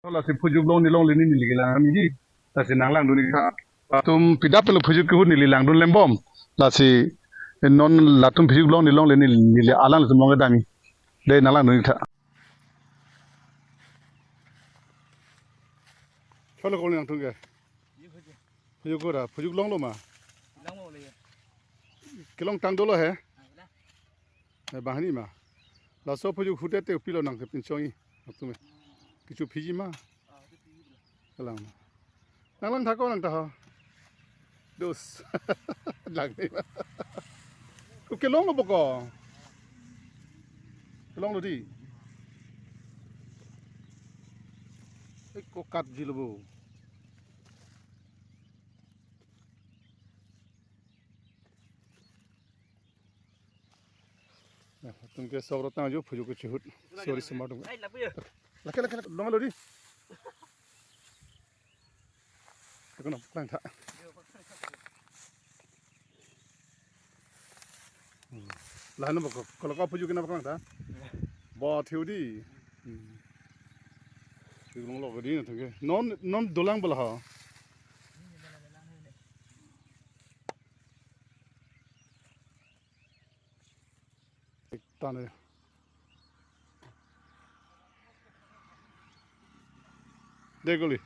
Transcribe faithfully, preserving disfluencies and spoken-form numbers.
Lasi phujok longni longle neli kelang ami di. Lasi nanglangdun ik tha. Latum pida pelo phujok kehut neli langdun lembom. Lasi non latum phujok longni longle neli, neli alanglitum longledam ik. Dei nanglangdun ik tha. Cholo kol nangtum ke. Phujok kora, phujok longlo ma. Longlo le. Kelongtang dolo he. Eh, banghini ma. Laso phujok hutete pilo nang ke pinchong-i. Atum e. Kecho phiji ma. Kelang ma. Nanglang tha ko nang ta ho. Dos. Lang ni ma. Oke, longlo boko. Longlo di. Ek ko kat ji lo bo. Nah, atum ke sok rotang ajo phujok kechehut. Sorry, semar dong. Ai, lapu ya. Lake, lake, lake, dong lo di. Lake, no, lang tha. Hmm. Lah, no, boko, kalau kau phujok kena boko lang tha. Ba, thiu di. Hmm. Phujok longlo di, na, tengke. Non, non dolang bala ha. Tane. Degoli.